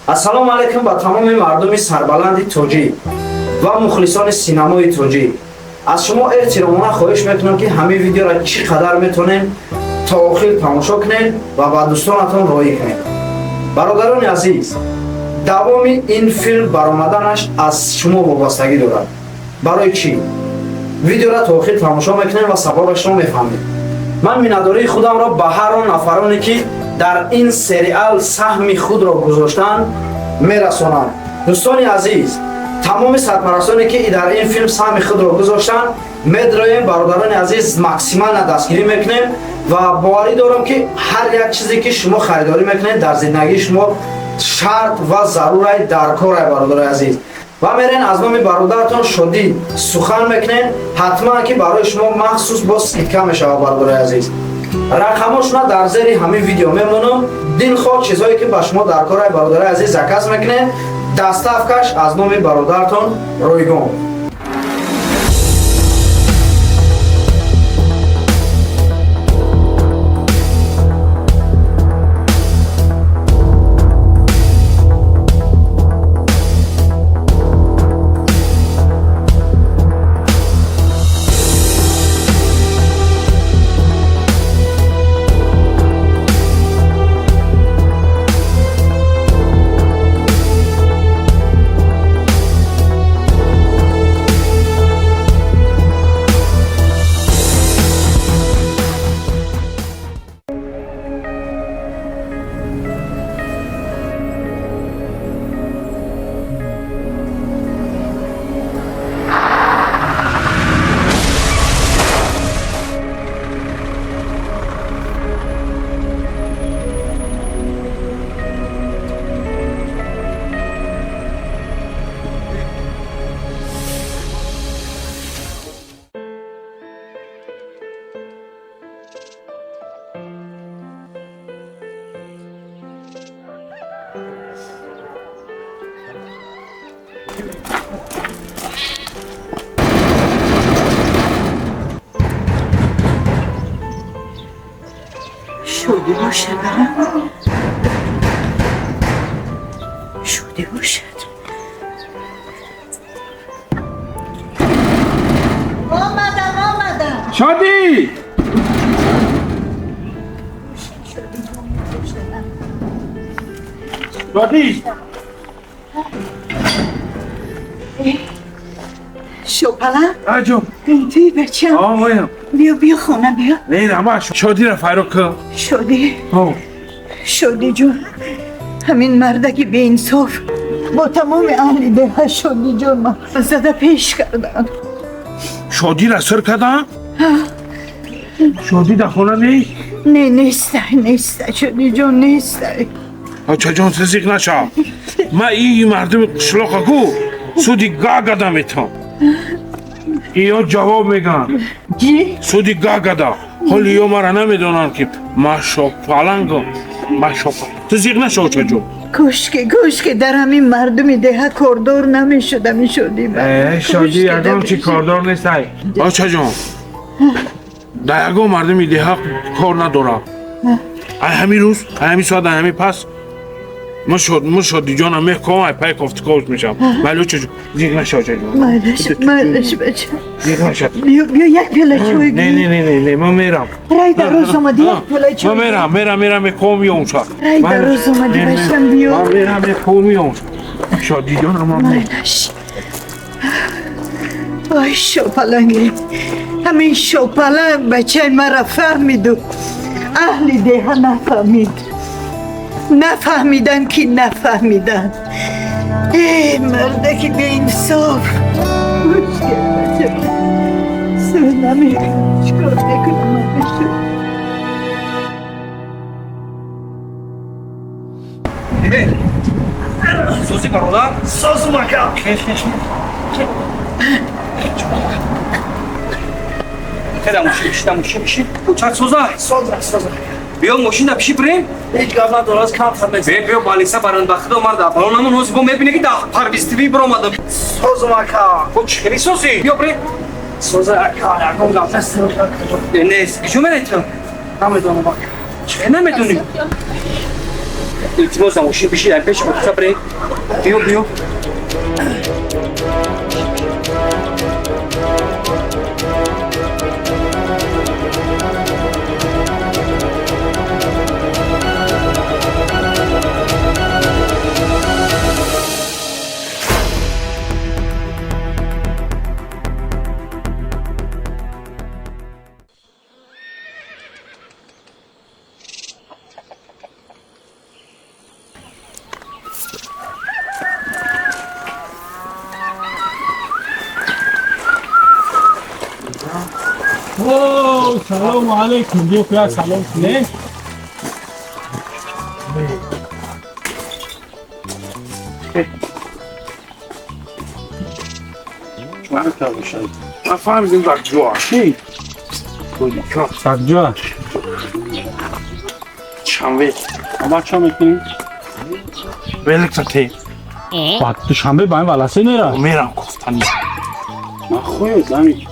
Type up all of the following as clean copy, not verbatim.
Ассалому алайкум ба тамоми мардуми сарбаланди тоҷик ва мухлисони синамои тоҷик. Аз шумо эҳтиромона хоҳиш мекунам, ки ҳамин видеоро чӣ қадар метонем то охир тамошо кунед ва ба дӯстонатон роҳӣ кунед. Бародарони азиз, давоми ин филм баромаданаш аз шумо вобастагӣ дорад. Барои чӣ? Видеоро то охир тамошо мекунем ва сабабашро мефаҳмед. Ман миннатдории худамро ба ҳар он нафароне, ки дар ин сериал саҳми худро гузоштанд, мерасонам. Дӯстони азиз, тамоми сарпарастоне, ки дар ин филм саҳми худро гузоштанд, медроем. Бародарони азиз, максимально дастгирӣ мекунем ва боварӣ дорам, ки ҳар як чизе, ки шумо харидорӣ мекунед, дар зиндагии шумо шарт ва зарурай, дар корай. Бародарои азиз, ва мерен аз номи бародаратон Шодӣ сухан мекунем, ҳатман ки барои шумо махсус бо скидка мешавад. Бародарои азиз, рақамошона дар зери ҳамин видео мемонам. Дилхоҳ чизҳое, ки ба шумо дар корай, бародарои азиз, заказ мекунем, доставкаш аз номи бародаратон ройгон. Шодӣ бошад барам, шодӣ бошад. Омадам, омадам. Шодӣ! Шодӣ! Шопалам. Аҷон. Туи бачам. Омоям. Биё, биё хона, биё. Не, ама Шодиро файро кун. Шодӣ. Шодӣ ҷон, ҳамин мардаки беинсоф бо тамоми аҳли деҳа, Шодӣ ҷон, ма зада пеш карданд. Шодиро сир кардан? Шодӣ дар хона нест? Не, нестай, нестай, Шодӣ ҷон, нестай. Очаҷон, зиқ нашав. Ма ин мардуми қишлоқа ку суди гагада метам. Иё ҷавоб мегӯянд. Ҷи? Суди гагада. Ҳоли ё мара намедонанд, ки ма шопалангам. Ма шопа. Ту зиқ нашав, очаҷон. Кошке, кошке дар ҳамин мардуми деҳа кордор намешудам, Шодӣ. Э, Шодӣ ягон чи кордор нестай. Очаҷон, дар ягон мардуми деҳа кор надорам. Ай ҳамин рӯз, ай ҳамин соат, ай ҳамин пас ма Шодиҷонам мехоҳам, ай пай кофтикош мешавам. Вале очаҷон, зиқ наша, очаҷон. Майлаш, майлаш, бача. Зиқ наша. Биё, биё, як пиёла чой. Не, не, не, не, не, ман мерам. Рай дароз омадӣ, як пиёла чой. Ман мерам, мерам, мерам, мехоҳам меом ша. Рай дароз омадӣ, бачам, биё. Ман мерам, мехоҳам меом. Шодиҷонам ман. Майлаш. Ой, шопаланги, ҳамин шопаланг бачаи мара фаҳмиду аҳли деҳа нафаҳмид. Нафаҳмидан ки нафаҳмидан. Э, мардаки беинсоф. Гӯш кард, бача. Сӯз намекунам, чикор мекунам ман бешуд? Сози, бародар? Созум, ака. Хеле мошин пишида, мошин пиши. Чак соза? Соза, соза. Биё, мошина пиши, бирем. Ҳеҷ гап надорад, камтар мезанам. Бе, биё, балиса баранд, ба худо ман дар балонамон ҳозир бо мебине, ки дар Парвиз ТВ биромадам. Созум, ака. Хоб, чӣ хеле сози? Биё, бирем. Соза, ака, ягон гап нест. Нест. Куҷо меред ту? Намедонам, ака. Чӣ хел намедонӣ? Илтимос, мошин биши, ай пеш кӯча бирем. Биё, биё. Салому алейкум. Биё як салом кунем. Ман фаҳмидим дар ҷо. Чӣ? Дар ҷо. Душанбе. Ама чӣ мекунӣ? Велик те. Баъд Душанбе ба ин валасе нера? Мерам кофтани. Ман хуё зами.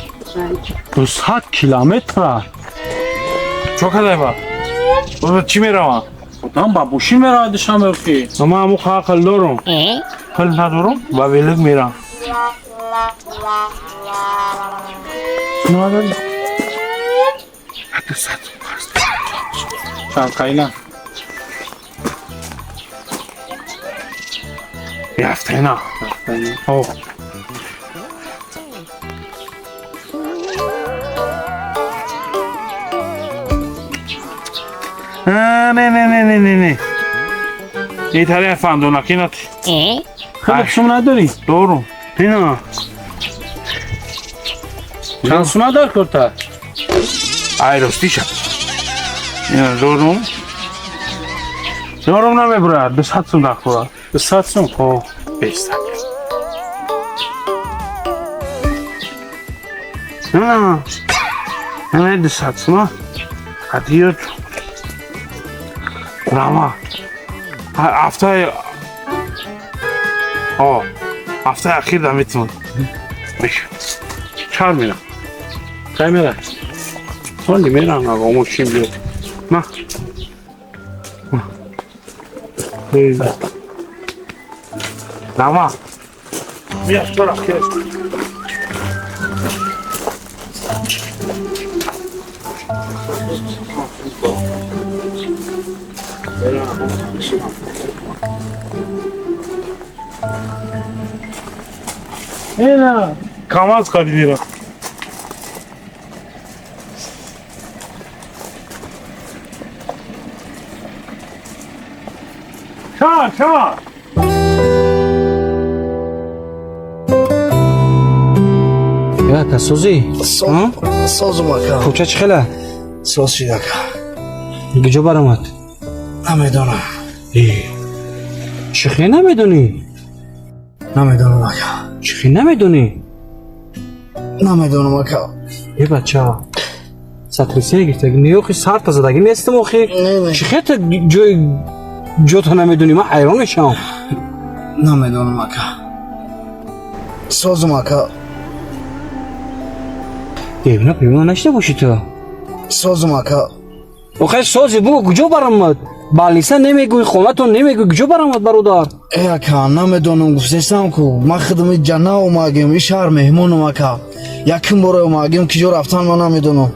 200 километра. Чо кадай ба? Ба чӣ меравам? Одам ба мошин меравад Душанбе охи. Ман ҳамун ақл дорам. Пул надорам, ба велик мерам. Надорам. 200 қарз. Чанд қайна? Рафтайна. О. Не, не, не, не, не, не. Италия фандона кинат. Хеле сум надорӣ? Дорум. Ина. Чанд сума дар корта? Ай, ростиша. Ина дорум. Дорум намебурад, 200 сум дар кора. 200 сум? О, 200. На. На 200 сум. Адиё. Рама. Ҳафтаи О, ҳафтаи ахир да метавон. Чар мерам. Кай мера? Соли мерам, ага, мошин биёд. На. Рама. Бия, чора, хел. Ина, КамАЗ харидира. Ша, ша. Я касози? Созум ака. Кӯча чӣ хела? Соз шид ака. Куҷо баромад? Намедонам. Чӣ хел намедонӣ? Намедонам ака. Чӣ хел намедонӣ? Намедонам ака. Е бача, сатрисия гирифтагӣ не охи сарта задагӣ нестам охи. Чӣ хел та ҷои ҷото намедонӣ? Ман ҳайрон мешавам. Намедонам ака. Созум ака. Девона певона нашида бошӣ ту? Созум ака. Охе сози бугӯ куҷо баромад? Балниса намегӯӣ, хонатон намегӯӣ, куҷо баромад бародар? Э ака, намедонам, гуфтестам ку. Ман худам иҷа наомагим, ин шаҳр меҳмонам ака. Якум бора омагим, куҷо рафтан ман намедонам.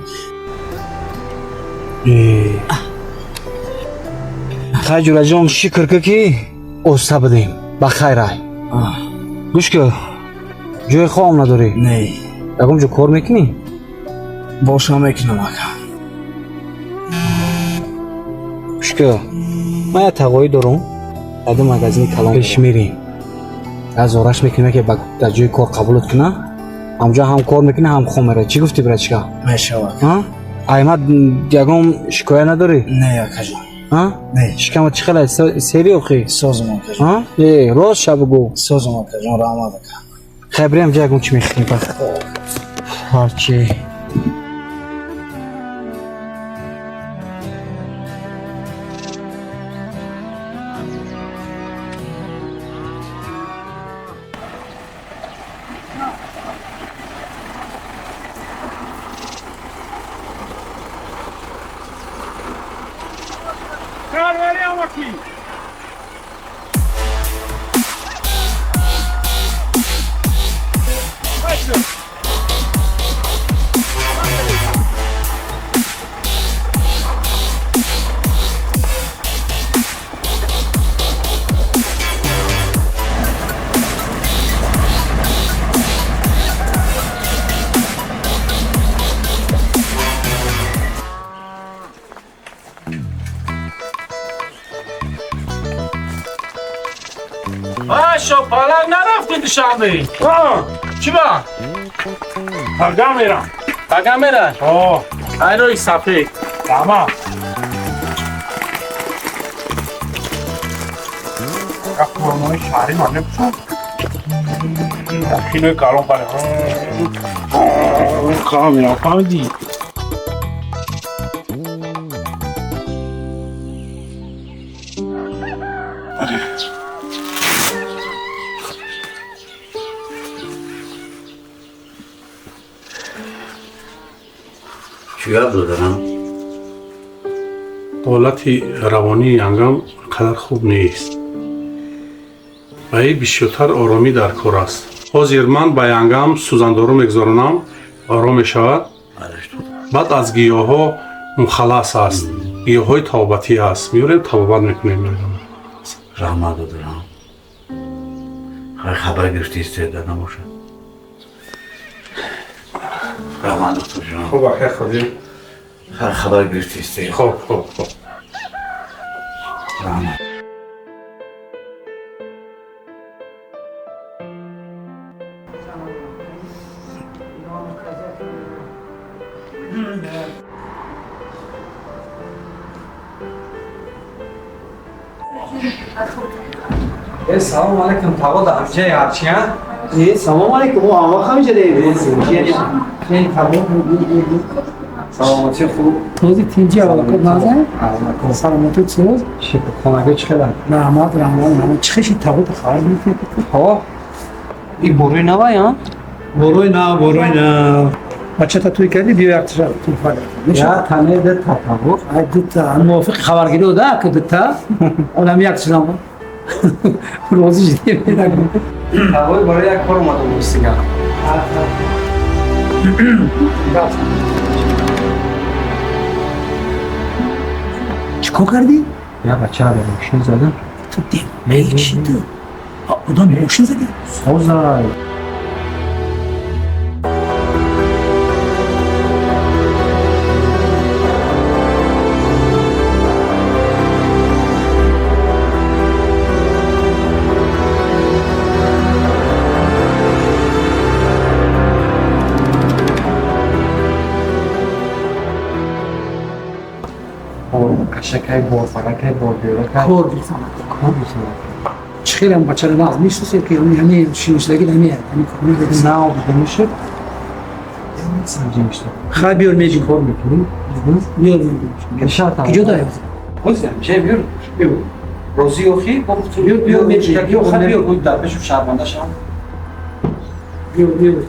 Хай ҷураҷон, шукр кун ки оста будем. Ба хайр ай. Гӯш кун, ҷои хобам надорӣ? Не. Ягон ҷо кор мекунӣ? Боша мекунам ака. Гӯш кун, ман як тағоӣ дорам, дар ду магазини калон пеш мерем. Аз ораш мекунем ки дар ҷои кор қабулот кунам. Ҳамҷо ҳам кор мекунӣ, ҳам хом меравӣ. Чӣ гуфтӣ, братчика? Мешавад. Аймад ягон шикоят надорӣ? Не, акаҷон. Не. Шикамат чӣ хела? Сери охи? Созум акаҷон. Э, рост ша бугӯ. Созум акаҷон, раҳмат ака. Хай бирем ҷа ягон чӣ мехӯрем пас. Ҳарчи. Сарвари амаки. Шо палак нарафти душанбе? Чӣ ба? Пага мерам. Пага мера? О. Айрои сафед. Раҳмат. Як формаи шаҳри ман мепӯшам. Кинои калон бале. Калон мерам, фаҳмидӣ? Чӣ гап додарам? Ҳолати равонии янгам қадар хуб нест. Ба ин бисёртар оромӣ дар кор аст. Ҳозир ман ба янгам сӯзандору мегузаронам, ором мешавад. Баъд аз гиёҳҳо мухаллас аст. Гиёҳҳои табобатӣ аст. Меорем, табобат мекунем. Раҳмат додарам. Хабар гирифти истеъдод набошад. Раҳмат доктор ҷон. Хуб, акай Қодир. Хабар гирифти истеъдод. Хуб, хуб, хуб. Раҳмат. Салом алейкум, тағо да ҳамҷаи ҳарчи, а? Салом алейкум, о ҳамвақт ҳамиҷа дем. Саломатӣ хуб. Този тинҷи аввалакот наза? Саломатӣ чиз? Хонага чӣ хела? Раҳмат, раҳмат, раҳмат. Чӣ хеши тағо хабар метиҳед? Ҳо. И бурӯи навай, а? Бурӯи нав, бурӯи нав. Бачата туй кардӣ, биё як тиша туҳфа. Я тане дета тағо. Ай дета, мувофиқи хабаргирӣ да, ки дета. Олам як тишам. Розӣ шудем. Тағои барои як кор омадам ростига. Чӣ кор кардӣ? Я бача ба мошин задам. Ту демей чӣ ту? Одам мошин задӣ? Созай. Кашакай бор, фаракай бор, биёракай. Кор гирифтам. Кор гирифтам. Чӣ хеле бачаро нағз мешиносед, ки ҳамин шинослаги ҳамин ҳамин кор мекунад. Нав мешуд. Санҷимишта. Хай биёр меҷи. Кор мекунӣ? Биёр меҷи. Киҷо даёд? Ҳозир ҳамҷа биёр. Биёр. Розӣ охи? Биёр, биёр меҷи. Биёр, хай биёр, дар пешу шарманда шавам. Биёр, биёр.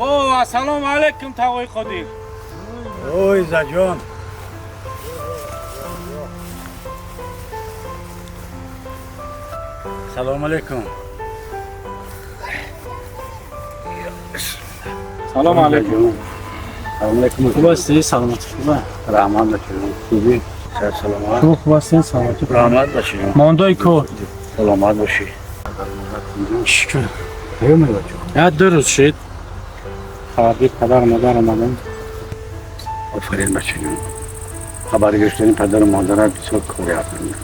О, ассалому алейкум, тағои Қодир. Ой, Иззатҷон. Салому алейкум. Салому алейкум. Салому алейкум. Хуб ҳастӣ? Саломатӣ хуб? Раҳмат бачаҷон. Хубӣ? Саломат. Шумо хуб ҳастед? Саломатӣ хуб. Раҳмат бачаҷон. Мондаи кор. Саломат бошӣ. Шукр. Бачаҷон. Я ду рӯз шуд. Хабаргир падару модар омадам. Офарин бачаҷон. Хабар гирифтани падару модарат бисёр кори африн.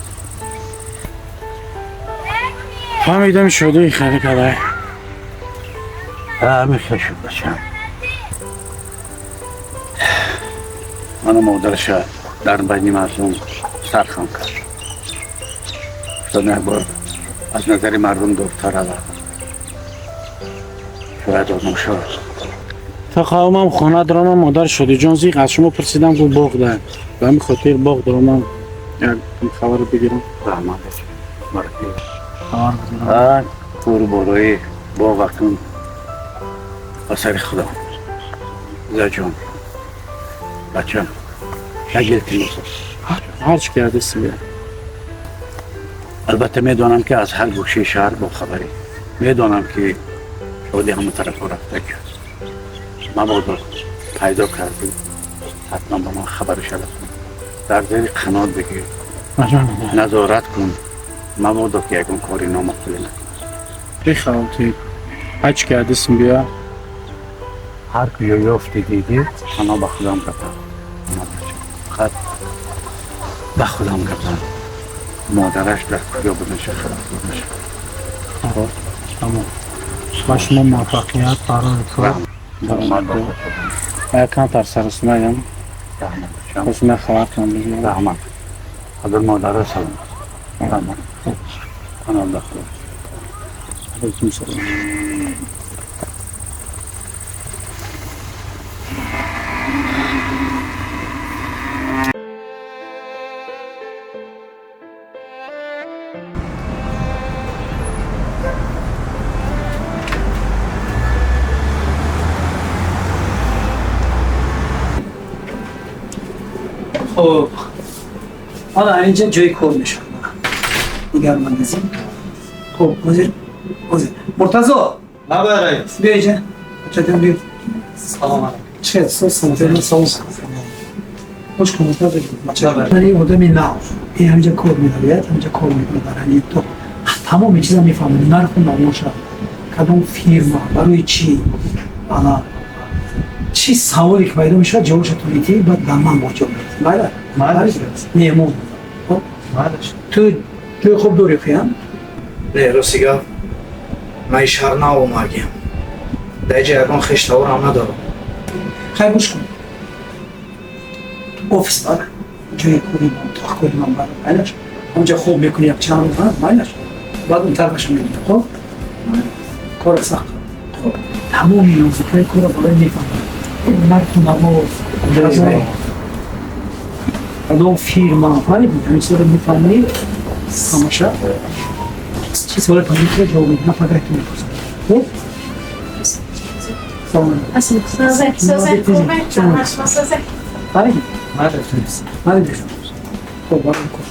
Фаҳмидам шудии хеле кадай. Ҳамеша шуд бачам. Ману модараша дар байни мардум сархам кард. Гуфтам як бор аз назари мардум дуртар равад. Шояд одам шуд. Та қавмам хона даромам, модар Шодиҷон зиқ аз шумо пурсидам, гуфт боғ да. Ба ҳамин хотир боғ даромам, як хабар бигирам. Раҳмат бачам. Хабар бигирам. Кору борои боғ акун ба сари худо. Иззатҷон. Бачам, як илтимос аст. Ҳар чӣ кардастӣ бия. Албатта медонам, ки аз ҳар гӯшаи шаҳр бохабарӣ. Медонам, ки Шоди ҳама тарафҳо рафта аст. Мабодо пайдо кардӣ, ҳатман ба ман хабарша расон. Дар зери қанот бигир. Назорат кун, мабодо ки ягон кори номаъқуле накунад. Бихавти, ҳар чӣ ки ҳадисм бия. Ҳар куҷо ёфти, дидӣ, пано ба худам гапа, фақат ба худам гапа. Модараш дар куҷо будаша хабар наша. Тамом, ба шумо муваффақият барои кор. Камтар саросимаям, хосима хабар кунам. Раҳмат. Қадр модара салом. Раҳмат. Пано ба худо. Алайкум салом. خب حالا اینجا جای کار میشه دیگر من نزیم. خب حاضر حاضر مرتضی. لبه رئیس. بیا اینجا بچه بیا. سلام علیکم. چه سلام سلام. خوش کن مرتضی بچه. من این آدم نو این همینجا کار میدارید، همینجا کار میکنه. یعنی تو تمام چیزا میفهمی، نرخ نموشه، کدام فیرما برای چی، انا چی سوالی که پیدا میشه جوابش تو میتی، بعد به من با جواب میدی. بله بله. مهمون. خب تو جای خوب داری خیام؟ Не, рости гап, ман ин шаҳр наомадгиям, дар инҷа ягон хештаворам надорам. خیر گوش کن، офис бар ҷои кори ман, отоқ кори ман бар майлаш. ҳамҷа хоб мекунӣ як чанд рӯз, майлаш, баъд он тарафаша мебинӣ. Хоб кора сахт. Хоб тамоми нозукиҳои кора барои мефаҳмам, нарху наво, кадом фирма, фаҳмидӣ? Ҳамин чизро мефаҳмӣ ҳамаша. Чи саволе панҷ ҷавоб медиҳ, на фақат ту мепурсам. Хоб салом. فهمیدی؟ فهمیدی؟ خب برام کن.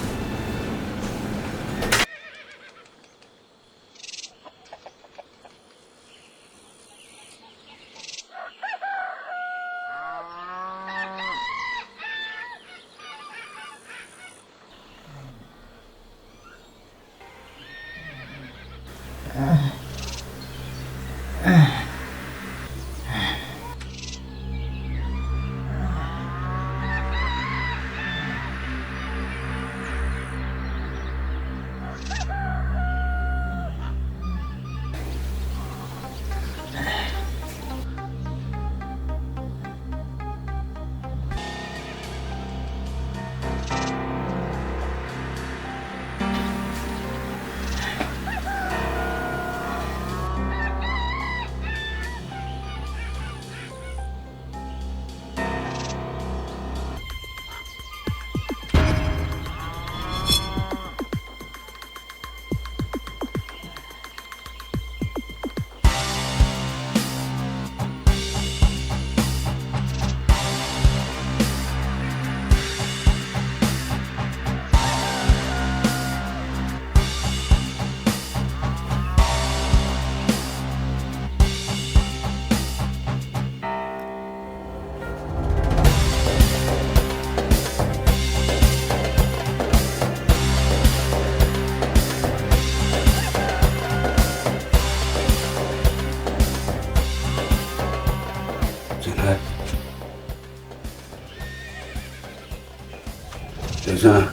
زن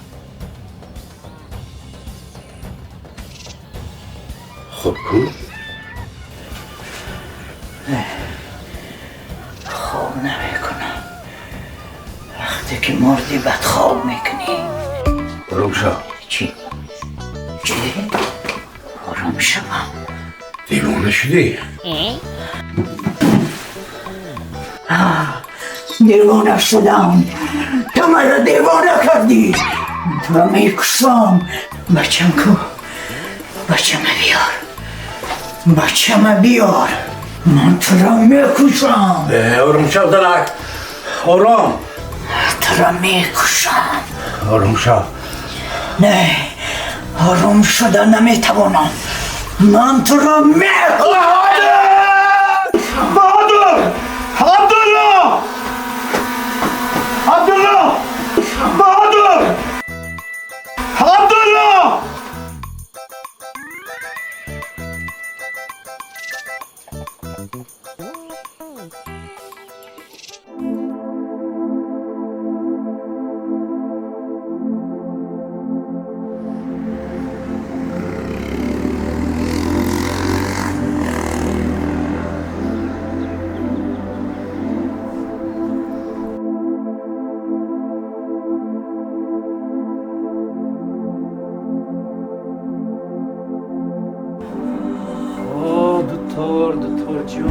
خوب کن. خواب نمیکنم. وقتی که مردی بد خواب میکنی. آرام شو. چی؟ چی؟ آرام شوم. دیوانه شدی؟ دیوانه شدم. تو مرا دیوانه کردی. تو را میکشم. بچم کو؟ بچم بیار. بچم بیار. من تو را میکشم. آرام شو دلک. آرام. تو را میکشم. آرام شو. نه، آرام شده نمیتوانم. من تو را میکشم. بهادر! عبدالله! عبدالله! بهادر! Гитар, дутор чиё?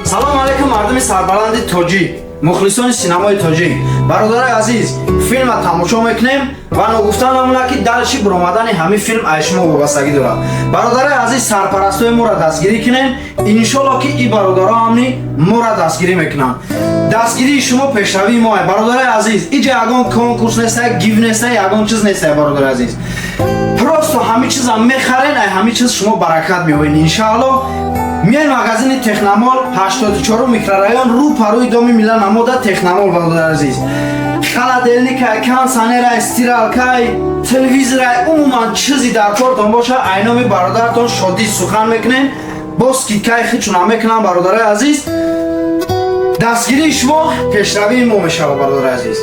Салом алейкум мардуми сарбаланди тоҷик, мухлисони синамои тоҷик. Бародарои азиз, филмро тамошо мекунем ва ногуфта намонад, ки дальше баромадани ҳамин филм аз шумо вобастагӣ дорад. Бародарои азиз, сарпарастои моро дастгирӣ кунем, иншолло ки и бародаро ҳамни моро дастгирӣ мекунанд. Дастгирии шумо пешравии моа. Бародарои азиз, иҷа ягон конкурс неста, гив неста, ягон чиз неста, бародарои азиз. Просто ҳамин чизам мехарен, ай ҳамин чиз шумо баракат меёбед, иншаалло. Миён магазини Техномол, 84 микрорайон, рӯ парӯи доми Мила намода Техномол, бародари азиз. Холодильникай, кондиционерай, стиралкай, телевизорай, умуман чизи дар кортон боша, айноми бародаратон Шодӣ сухан мекунем, бо скидкаи хичуна мекунам, бародари азиз. Дастгирии шумо пешравии мо мешавад, бародари азиз.